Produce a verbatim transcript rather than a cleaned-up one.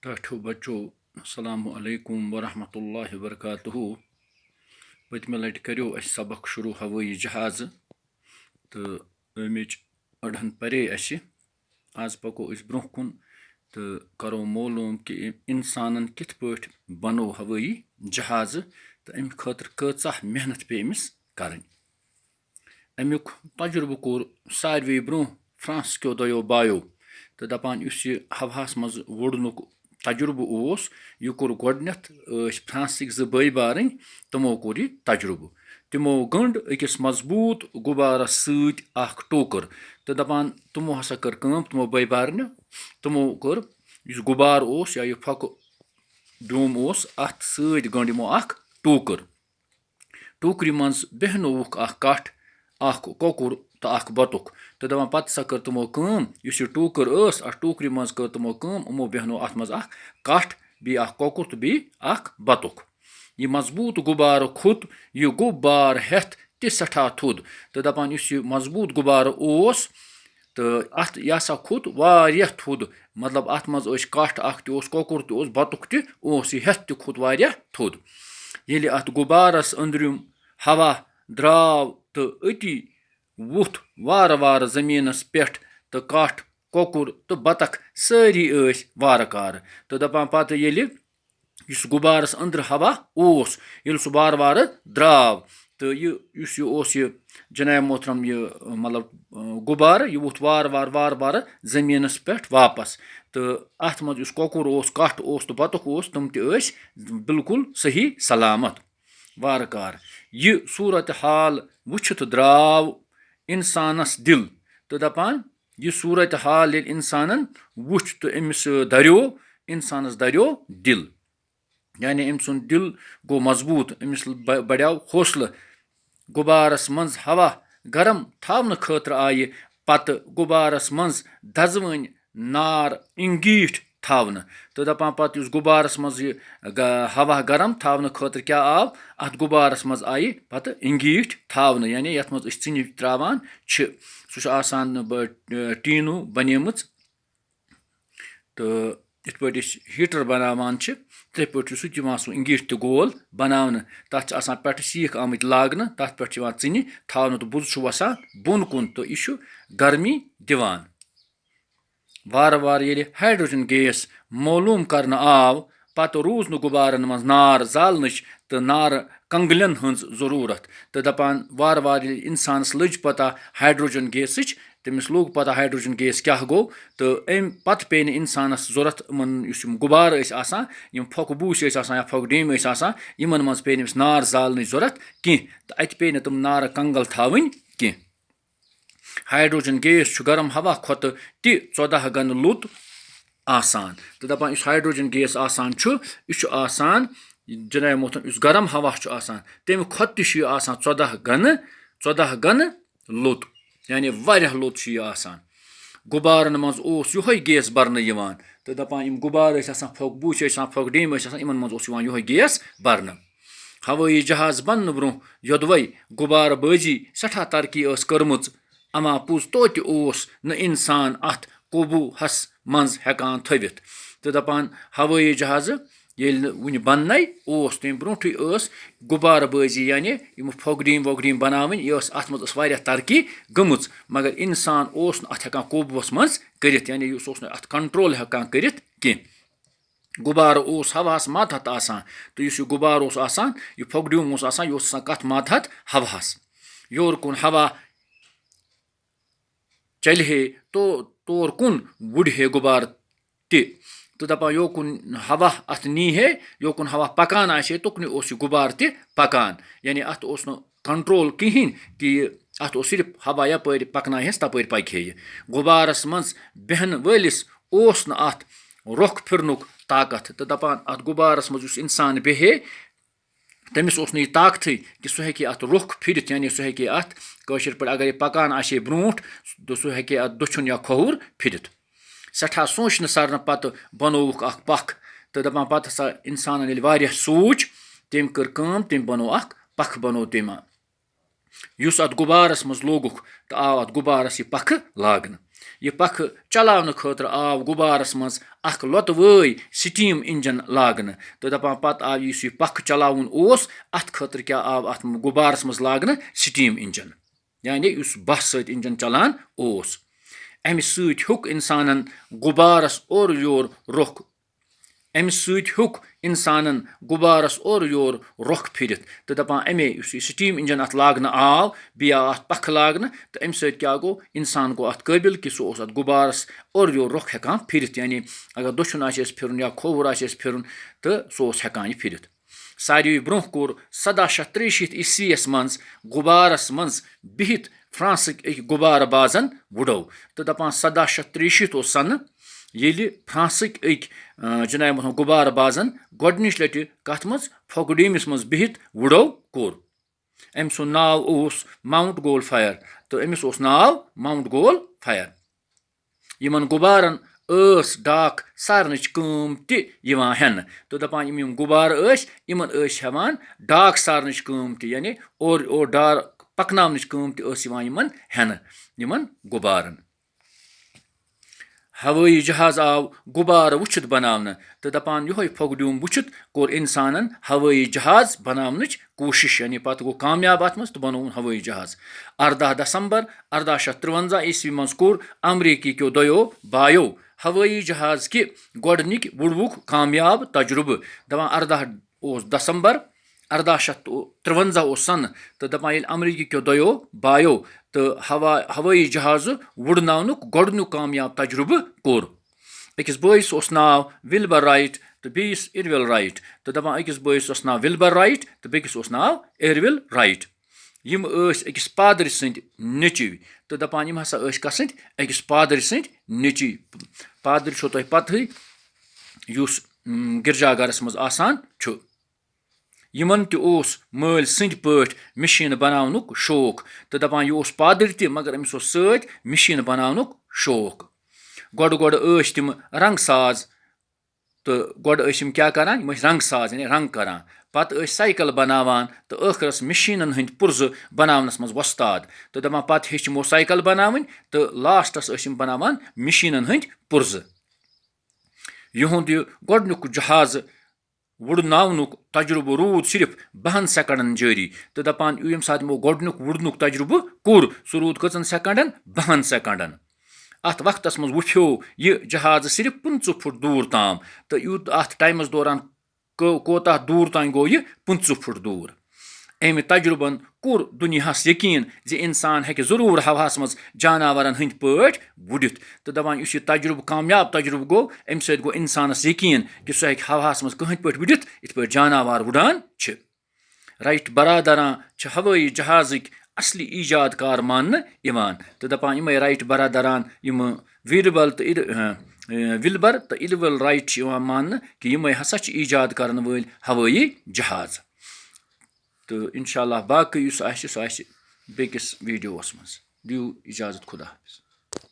ٹاٹھیو بچو، السلام علیکم ورحمۃ اللہ وبرکاتہ۔ پٔتمہِ لٹہِ کریو اسہِ سبق شروع ہوٲیی جہازٕ تہٕ اَمِچ أڑہَن پرے اسہِ۔ آز پکو أسۍ برونٛہہ کُن تہٕ کرو معلوم کہِ انسانن کِتھ پٲٹھۍ بنوو ہوٲیی جہازٕ تہٕ امہِ خٲطرٕ کۭژاہ محنت پیٚیہِ أمِس کرٕنۍ۔ اَمیُک تجرُبہٕ کوٚر ساروی برونٛہہ فرانس کیو دۄیو بایو تہٕ دَپان، یُس یہِ ہوہَس منٛز وُڈنُک تجرُبہٕ اوس، یہِ کوٚر گۄڈٕنیتھ، ٲسۍ فرانسٕکۍ زٕ بٲے بارٕنۍ، تِمو کوٚر یہِ تجرُبہٕ۔ تِمو گٔنٛڈ أکِس مضبوٗط غُبارَس سۭتۍ اکھ ٹوٗکٕر تہٕ دَپان، تِمو ہسا کٔر کٲم، تِمو بٲے بارنیو، تِمو کوٚر یُس غُبار اوس یا یہِ پھۄکہٕ ڈوٗم اوس، اَتھ سۭتۍ گٔنٛڈ یِمو اکھ ٹوٗکٕر۔ ٹوٗکرِ منٛز بیٚہنووُکھ اکھ کَٹھ، اکھ کۄکُر تہٕ اکھ بطُخ۔ تہٕ دَپان، پَتہٕ ہسا کٔر تِمو کٲم، یُس یہِ ٹوٗکٕر ٲس، اَتھ ٹوٗکرِ منٛز کٔر تِمو کٲم، یِمو بیٚہنوو اَتھ منٛز اکھ کَٹھ، بیٚیہِ اکھ کۄکُر تہٕ بیٚیہِ اکھ بطُخ۔ یہِ مضبوٗط غُبارٕ کھوٚت، یہِ غُبارٕ ہٮ۪تھ تہِ سٮ۪ٹھاہ تھوٚد۔ تہٕ دَپان، یُس یہِ مضبوٗط غُبارٕ اوس، تہٕ اَتھ یہِ ہسا کھوٚت واریاہ تھوٚد۔ مطلب، اَتھ منٛز ٲسۍ کَٹھ اکھ تہِ اوس، کۄکُر تہِ اوس، بطُخ تہِ اوس، یہِ ہٮ۪تھ تہِ کھوٚت واریاہ تھوٚد۔ ییٚلہِ اَتھ غُبارَس أنٛدرِم ہوا درٛاو تہٕ أتی ووٚتھ وارٕ وارٕ زٔمیٖنَس پٮ۪ٹھ، تہٕ کَٹھ، کۄکُر تہٕ بطخ سٲری ٲسۍ وارٕ کارٕ۔ تہٕ دَپان، پَتہٕ ییٚلہِ یُس غُبارَس أنٛدرٕ ہوا اوس، ییٚلہِ سُہ وارٕ وارٕ درٛاو، تہٕ یہِ یُس یہِ اوس یہِ جناب محترم یہِ، مطلب، غُبارٕ، یہِ ووٚتھ وارٕ وارٕ، وارٕ وارٕ زٔمیٖنَس پٮ۪ٹھ واپَس۔ تہٕ اَتھ منٛز یُس کۄکُر اوس، کَٹھ اوس تہٕ بطُخ اوس، تِم تہِ ٲسۍ بالکل صحیح سلامت۔ وارٕ کارٕ یہِ صوٗرت حال وٕچھِتھ درٛاو اِنسانَس دِل تہٕ دَپان، یہِ صوٗرت حال ییٚلہِ اِنسانَن وٕچھ تہٕ أمِس دَریو، اِنسانَس دَریو دِل۔ یعنی أمۍ سُنٛد دِل گوٚو مضبوٗط، أمِس ب-، بڑیو حوصلہٕ۔ غُبارَس منٛز ہوا گرم تھاونہٕ خٲطرٕ آیہِ پتہٕ غُبارَس منٛز دزوٕنۍ نار انگیٖٹھۍ تھاونہٕ۔ تہٕ دَپان، پتہٕ یُس غُبارَس منٛز یہِ گ-، ہوا گرم تھاونہٕ خٲطرٕ کیٛاہ آو، اَتھ غُبارَس منٛز آیہِ پتہٕ انگیٖٹھۍ تھاونہٕ، یعنی یَتھ منٛز أسۍ ژِنہِ ترٛاوان چھِ۔ سُہ چھُ آسان ب-، ٹیٖنو بنیمٕژ۔ تہٕ یِتھ پٲٹھۍ أسۍ ہیٖٹر بناوان چھِ، تِتھَے پٲٹھۍ چھُ سُہ تہِ یِوان، سُہ انگیٖٹھۍ تہِ گول بناونہٕ۔ تَتھ چھِ آسان پٮ۪ٹھٕ سیٖکھ آمٕتۍ لاگنہٕ، تَتھ پٮ۪ٹھ چھِ یِوان ژِنہِ تھاونہٕ تہٕ بُز چھُ وَسان بۄن کُن تہٕ یہِ چھُ گرمی دِوان۔ وارٕ وارٕ ییٚلہِ ہائیڈروجن گیس معلوم کرنہٕ آو، پتہٕ روٗز نہٕ غُبارن منٛز نار زالنٕچ تہٕ نارٕ کنگلٮ۪ن ہٕنٛز ضروٗرت۔ تہٕ دَپان، وارٕ وارٕ ییٚلہِ اِنسانَس لٔج پتہ ہائیڈروجن گیسٕچ، تٔمِس لوٚگ پتہ ہائیڈروجن گیس کیٛاہ گوٚو، تہٕ اَمہِ پتہٕ پیٚیہِ نہٕ اِنسانَس ضوٚرَتھ یِمَن، یُس یِم غُبارٕ ٲسۍ آسان، یِم پھۄکہٕ بوٗسۍ ٲسۍ آسان یا پھۄکہٕ ڈیٖمہٕ ٲسۍ آسان، یِمَن منٛز پیٚیہِ نہٕ أمِس نار زالنٕچ ضوٚرَتھ کینٛہہ، تہٕ اَتہِ پیٚیہِ نہٕ تِم نارٕ کنگل تھاوٕنۍ کینٛہہ۔ ہائیڈروجن گیس چھُ گرم ہوا کھۄتہٕ تہِ ژۄداہ گنہٕ لوٚت آسان۔ تہٕ دَپان، یُس ہائیڈروجن گیس آسان چھُ، یہِ چھُ آسان، جناب محترم، یُس گرم ہوا چھُ آسان، تَمہِ کھۄتہٕ تہِ چھُ یہِ آسان ژۄداہ گنہٕ، ژۄداہ گنہٕ لوٚت، یعنی واریاہ لوٚت چھُ یہِ آسان۔ غُبارَن منٛز اوس یِہوٚے گیس بَرنہٕ یِوان۔ تہٕ دَپان، یِم غُبارٕ ٲسۍ آسان، پھۄکہٕ بوٗسۍ ٲسۍ آسان، پھۄکہٕ ڈیٖمہٕ ٲسۍ آسان، یِمَن منٛز اوس یِوان یِہوٚے گیس بَرنہٕ۔ ہوٲیی جہاز بَننہٕ برٛونٛہہ یوٚدوَے غُبارٕ بٲزی سٮ۪ٹھاہ ترقی ٲس کٔرمٕژ، اما پوٚز توتہِ اوس نہٕ اِنسان اَتھ قوبوٗہَس منٛز ہٮ۪کان تھٲوِتھ۔ تہٕ دَپان، ہوٲیی جہازٕ ییٚلہِ نہٕ وُنہِ بننَے اوس، تَمہِ برونٛٹھٕے ٲس غُبارٕ بٲزی، یعنی یِم پھۄکہٕ ڈیٖم وۄکہٕ ڈیٖم بناوٕنۍ، یہِ ٲس، اَتھ منٛز ٲس واریاہ ترقی گٔمٕژ، مگر اِنسان اوس نہٕ اَتھ ہٮ۪کان قوبوٗہَس منٛز کٔرِتھ، یعنی یُس اوس نہٕ اَتھ کنٹرول ہٮ۪کان کٔرِتھ کینٛہہ۔ غُبارٕ اوس ہواہَس ماتحت آسان، تہٕ یُس یہِ غُبارٕ اوس آسان، یہِ پھۄکہٕ ڈیوٗم اوس آسان، یہِ اوس آسان کَتھ ماتحت؟ ہواہَس۔ یورٕ کُن ہوا چلہِ ہے تو-، تور کُن وُڈِ ہے غُبارٕ تہِ۔ تہٕ دَپان، یوکُن ہوا اَتھ نی ہے، یوکُن ہوا پَکان آسہِ ہے، تُکنُے اوس یہِ غُبارٕ تہِ پَکان۔ یعنی اَتھ اوس نہٕ کنٹرول کِہیٖنۍ کہِ یہِ، اَتھ اوس صرف ہوا یَپٲرۍ پَکنایہَس، تَپٲرۍ پَکہِ ہے یہِ۔ غُبارَس منٛز بیٚہنہٕ وٲلِس اوس نہٕ اَتھ رۄخ پھِرنُک طاقت۔ تہٕ دَپان، اَتھ غُبارَس منٛز یُس اِنسان بیٚہہِ ہے، تٔمِس اوس نہٕ یہِ طاقتھٕے کہِ سُہ ہیٚکہِ اَتھ رۄخ پھِرِتھ، یعنی سُہ ہیٚکہِ اَتھ، کٲشِر پٲٹھۍ اگر یہِ پَکان آسہِ ہے برونٛٹھ، تہٕ سُہ ہیٚکہِ ہے اَتھ دٔچھُن یا کھووُر پھِرِتھ۔ سٮ۪ٹھاہ سونٛچنہٕ سَرنہٕ پَتہٕ بَنووُکھ اَکھ پَکھ۔ تہٕ دَپان، پَتہٕ ہسا اِنسانَن ییٚلہِ واریاہ سوٗنٛچ، تٔمۍ کٔر کٲم، تٔمۍ بَنوو اَکھ پَکھ، بَنوو تٔمۍ۔ یُس اَتھ غُبارَس منٛز لوگُکھ تہٕ آو اَتھ غُبارَس یہِ پَکھٕ لاگنہٕ۔ یہِ پکھٕ چلاونہٕ خٲطرٕ آو غُبارس منٛز اکھ لۄتہٕ وٲے steam engine لاگنہٕ۔ تہٕ دپان، پتہٕ آو یُس یہِ پکھٕ چلاوُن اوس، اتھ خٲطرٕ کیٛاہ آو اتھ غُبارس منٛز لاگنہٕ؟ Steam engine، یعنی یُس بس سۭتۍ engine چلان اوس۔ امہِ سۭتۍ ہیوٚک انسانن غُبارس اورٕ یور رۄخ امہِ سۭتۍ ہیوٚک انسانن غُبارس اورٕ یور رۄخ پھِرِتھ۔ تہٕ دپان، امے یُس یہِ steam engine اتھ لاگنہٕ آو، بیٚیہِ آو اتھ پکھٕ لاگنہٕ، تہٕ امہِ سۭتۍ کیٛاہ گوٚو؟ انسان گوٚو اتھ قٲبِل کہِ سُہ اوس اتھ غُبارس اورٕ یور رۄخ ہٮ۪کان پھِرِتھ، یعنی اگر دٔچھُن آسہِ اَسہِ پھِرُن یا کھووُر آسہِ اَسہِ پھِرُن، تہٕ سُہ اوس ہٮ۪کان یہِ پھِرِتھ۔ ساروی برونٛہہ کوٚر سداہ شیٚتھ ترٛیہِ شیٖتھ عیسویس منٛز غُبارس منٛز بِہِتھ فرانسٕکۍ أکۍ غُبارٕ بازن وُڈو۔ تہٕ دپان، سداہ شیٚتھ ترٛیہِ شیٖتھ اوس سنہٕ، ییٚلہِ فرانسٕکۍ أکۍ، آ، جناب محترم، غُبارٕ بازن گۄڈٕنِچ لٹہِ کتھ منٛز؟ پھۄکہٕ ڈیمِس منٛز بِہِتھ وُڈو کوٚر۔ أمۍ سُنٛد ناو اوس ماؤنٹ گول فائر، تہٕ أمِس اوس ناو ماؤنٹ گول فائر۔ یِمن غُبارن ٲس ڈاک سارنٕچ کٲم تہِ یِوان ہٮ۪نہٕ۔ تہٕ دپان، یِم یِم غُبارٕ ٲسۍ، یِمن ٲسۍ ہٮ۪وان ڈاک سارنٕچ کٲم تہِ، یعنی اورٕ یور ڈاک پکناونٕچ کٲم تہِ ٲس یِوان یِمن ہٮ۪نہٕ، یِمن غُبارن۔ ہوٲیی جہاز آو غُبارٕ وٕچھِتھ بناونہٕ، تہٕ دپان، یِہوٚے پھۄکہٕ ڈیوٗم وٕچھِتھ کوٚر انسانن ہوٲیی جہاز بناونٕچ کوٗشش، یعنی پتہٕ گوٚو کامیاب اتھ منٛز تہٕ بنووُن ہوٲیی جہاز۔ ارداہ دسمبر ارداہ شیٚتھ ترٛونزہ عیسوی منٛز کوٚر امریکی کیو دۄیو بایو ہوٲیی جہاز کہِ گۄڈٕنِکۍ وُڈوُک کامیاب تجربہٕ۔ دپان، ارداہ اوس دسمبر ارداہ شیٚتھ تہٕ ترٛونزہ اوس سنہٕ، تہٕ دپان، ییٚلہِ امریکی کیو دۄیو بایو تہٕ ہوا-، ہوٲیی جہازٕ وُڈناونُک گۄڈٕنیُک کامیاب تجربہٕ کوٚر۔ أکِس بٲیِس اوس ناو وِلبر رایٹ تہٕ بیٚیِس اِروِل رایٹ۔ تہٕ دپان، أکِس بٲیِس اوس ناو وِلبر رایٹ تہٕ بیٚکِس اوس ناو اِروِل رایٹ۔ یِم ٲسۍ أکِس پادٕرۍ سٕنٛدۍ نیٚچِوۍ۔ تہٕ دپان، یِم ہسا ٲسۍ کَس سٕنٛدۍ؟ أکِس پادٕرۍ سٕنٛدۍ نیٚچِوۍ۔ پادٕرۍ چھو تۄہہِ پتہٕے، یُس، م، گرجا گرس منٛز آسان چھُ۔ یِمن تہِ اوس مٲلۍ سٕنٛدۍ پٲٹھۍ مِشیٖنہٕ بناونُک شوق۔ تہٕ دپان، یہِ اوس پادٕرۍ تہِ، مگر أمِس اوس سۭتۍ مِشیٖنہٕ بناونُک شوق۔ گۄڈٕ گۄڈٕ ٲسۍ تِم رنٛگ ساز، تہٕ گۄڈٕ ٲسۍ یِم کیٛاہ کران؟ یِم ٲسۍ رنٛگ ساز، یعنی رنٛگ کران۔ پتہٕ ٲسۍ سایکل بناوان تہٕ ٲخرس مِشیٖنن ہٕنٛدۍ پُرزٕ بناونس منٛز وۄستاد۔ تہٕ دپان، پتہٕ ہیٚچھ یِمو سایکل بناوٕنۍ تہٕ لاسٹس ٲسۍ یِم بناوان مِشیٖنن ہٕنٛدۍ پُرزٕ۔ یِہُنٛد یہِ گۄڈٕنیُک جہازٕ وُڈناونُک تجرُبہٕ روٗد صرف بَہَن سیکنڈن جٲری۔ تہٕ دَپان، ییٚمہِ ساتہٕ یِمو گۄڈٕنیُک وُڈنُک تجرُبہٕ کوٚر، سُہ روٗد کٔژَن سیکنڈن؟ بَہَن سیکنڈن۔ اَتھ وقتَس منٛز وُپھیو یہِ جہازٕ صرف پٕنٛژٕہ فُٹ دوٗر تام، تہٕ یوٗت اَتھ ٹایمَس دوران کو-، کوتاہ دوٗر تام گوٚو یہِ؟ پٕنٛژٕہ فُٹ دوٗر۔ امہِ تجرُبن کوٚر دُنیاہس یقین زِ انسان ہیٚکہِ ضروٗر ہوہس منٛز جاناوارن ہٕنٛدۍ پٲٹھۍ وُڈِتھ۔ تہٕ دپان، یُس یہِ تجرُبہٕ، کامیاب تجرُبہٕ گوٚو، امہِ سۭتۍ گوٚو انسانس یقین کہِ سُہ ہیٚکہِ ہوہس منٛز کٕہٕنۍ پٲٹھۍ وُڈِتھ، یِتھ پٲٹھۍ جاناوار وُڈان چھِ۔ رائٹ برادران چھِ ہوٲیی جہازٕکۍ اصلی ایجاد کار ماننہٕ یِوان۔ تہٕ دپان، یِمے رائٹ برادران، یِم ویربل تہٕ اِر-، اہ، اہ، وِلبر تہٕ اِروِل رائٹ چھِ یِوان ماننہٕ کہِ یِمے ہسا چھِ ایجاد کرن وٲلۍ ہوٲیی جہاز۔ تہٕ انشاءاللہ باقٕے یُس آسہِ، سُہ آسہِ بیٚکِس ویڈیووَس منٛز۔ دِیِو اجازت، خدا حافظ۔